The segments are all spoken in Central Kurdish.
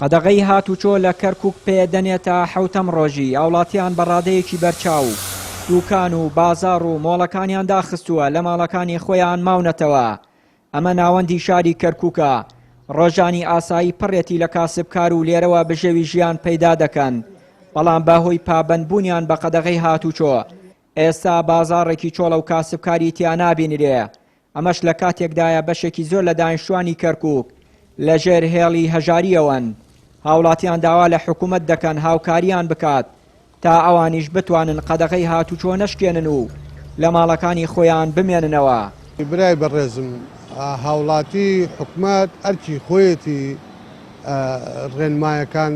قەدەغەی هاتوچۆ لە کەرکوک پێ دەنێتە حەوتەم ڕۆژی، هاوڵاتیان بە ڕادەیەکی بەرچاو دوکان و بازاڕ و مۆڵەکانیان داخستووە، لە ماڵەکانی خۆیان ماونەتەوە. ئەمە ناوەندی شاری کەرکوکە، ڕۆژانی ئاسایی پڕێتی لە کاسبکار و لێرەوە بژێوی ژیان پەیدا دەکەن، بەڵام بەهۆی پابەندبوونیان بە قەدەغەی هاتوچۆ، ئێستا بازاڕێکی چۆڵە و کاسبکاری تیا نابینرێ. ئەمەش لە کاتێکدایە بەشێکی زۆر لە دانیشتوانی کەرکوک لەژێر هێڵی هەژارییەوەن، هاوڵاتیان داوا لە حکومەت دەکەن هاوکاریان بکات تا ئەوانیش بتوانن قەدەغەی هاتوچۆ نەشکێنن و لە ماڵەکانی خۆیان بمێننەوە. برای بەڕێزم هاوڵاتی حکومەت ئەرکی خۆیەتی ڕێنمایەکان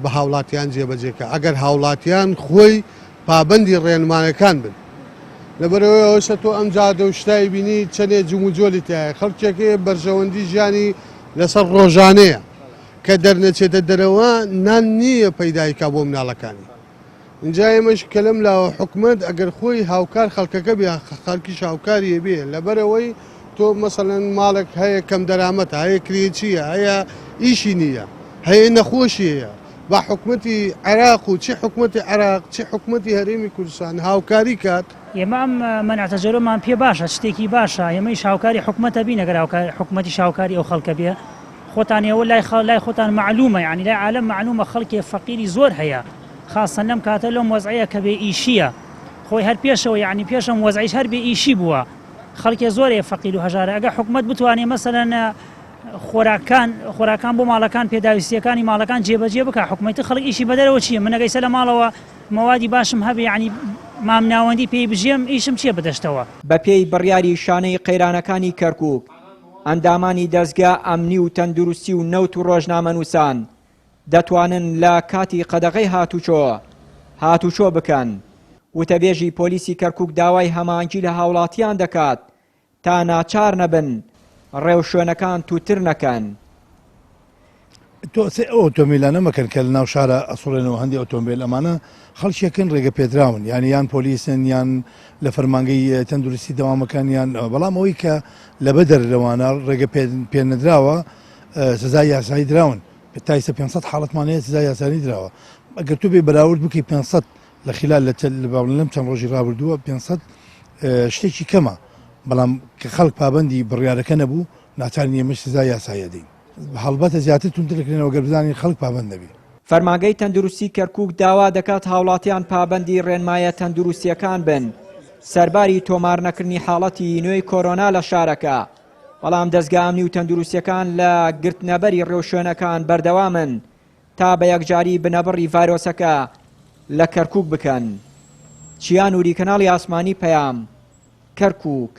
بە هاوڵاتیان جێبەجێ کە ئەگەر هاوڵاتیان خۆی پابەندی ڕێنمایەکان بن لەبەرئەوەی ئەوەشە تۆ ئەم جادە و شتای بینی چەنێ جموجۆلی تایە خەڵکێک هەیە بەرژەوەندی ژیانی لەسەر ڕۆژانەیە کە دەرنەچێتە دەرەوە نان نییە پەیدای کا بۆ مناڵەکانی اینجا ئێمەش کە لەم لاوە حکومەت ئەگەر خۆی هاوکار خەڵکەکە بێ خەڵکیش هاوکاری بێ لەبەرئەوەی تۆ مەسەلەن ماڵێک هەیە کەم دەرامەتە هەیە کرێچییە هەیە ئیشی نییە هەیە نەخۆشی هەیە با حکومەتی عێراق و چی حکومەتی عێراق چی حکومەتی هەرێمی کوردستان هاوکاری کات. ئێمە ئەم مەنع تەجەرۆمان پێ باشە شتێکی باشە ئێمەیش هاوکاری حکومەتە بین ئەگەر هاوکاری حکومەتیش هاوکاری ئەو خەڵکە بێ خۆتان ئێوە لای خەڵ لای خۆتان مەعلومە یانی لای عالەم مەعلومە خەڵکێ فەقیری زۆر هەیە خاسەن لەم کاتە لەم وەزعەیە کە بێ ئیشیە خۆی هەر پێشەوە یانی پێش ئەم وەزعیش هەر بێ ئیشی بووە خەڵکێ زۆر هەیە فەقیر و هەژارە ئەگەر حکومەت بتوانێ مەسەلەن خۆراکان خۆراکان بۆ ماڵەکان پێداویستیەکانی ماڵەکان جێبەجێ بکە حکومەتی خەڵک ئیشی بەدەرەوە چییە من ئەگەیسە لە ماڵەوە مەوادی باشم هەبێ یعنی مامناوەندی پێی بژێم ئیشم چییە بەدەشتەوە. بەپێی بڕیاری شانەی قەیرانەکانی کەرکوک، ئەندامانی دەزگا ئەمنی و تەندروستی و نەوت و ڕۆژنامەنووسان دەتوانن لە کاتی قەدەغەی هاتوچۆ هاتوچۆ بکەن. وتەبێژی پۆلیسی کەرکوک داوای هەماهەنگی لە هاوڵاتیان دەکات تا ناچار نەبن ڕێوشوێنەکان تووتر نەکەن. تۆ سەی ئەو ئۆتۆمبیلانە مەکەن کە لە ناو شارە ئەسوڕێنەوە هەندێ ئۆتۆمبیل ئەمانە خەڵکێکن ڕێگە پێدراون یعنی یان پۆلیسن یان لە فەرمانگەی تەندروستی دەوامەکان یان بەڵام ئەوەی کە لە بەدەر لەوانە ڕێگە پێ نەدراوە سزای یاسایی دراون تا ئیستا 500 حاڵەتمان هەیە سزای یاسایی دراوە ئەگەر تۆ بێ بەراورد بکەی 500 لە خلال لە لەم چەند ڕۆژی ڕابردووە 500 شتێکی کەمە بەڵام کە خەڵک پابندی بڕیارەکە نەبوو ناچارین ئێمەش سزای یاسایی ئەدەین هەڵبەتە زیاتر توندتر دەکرێنەوە گەر بزانین خەڵک پابند نەبی. فەرمانگەی تەندروستی کەرکوک داوا دەکات هاوڵاتیان پابەندی ڕێنمایە تەندروستییەکان بن سەرباری تۆمارنەکردنی حاڵەتی نوێی کۆرۆنا لە شارەکە، بەڵام دەزگا ئەمنی و تەندروستییەکان لە گرتنەبەری ڕێوشوێنەکان بەردەوامن تا بە یەکجاری بنەبڕی ڤایرۆسەکە لە کەرکوک بکەن. چیا نوری کەناڵی ئاسمانی پەیام، کەرکوک.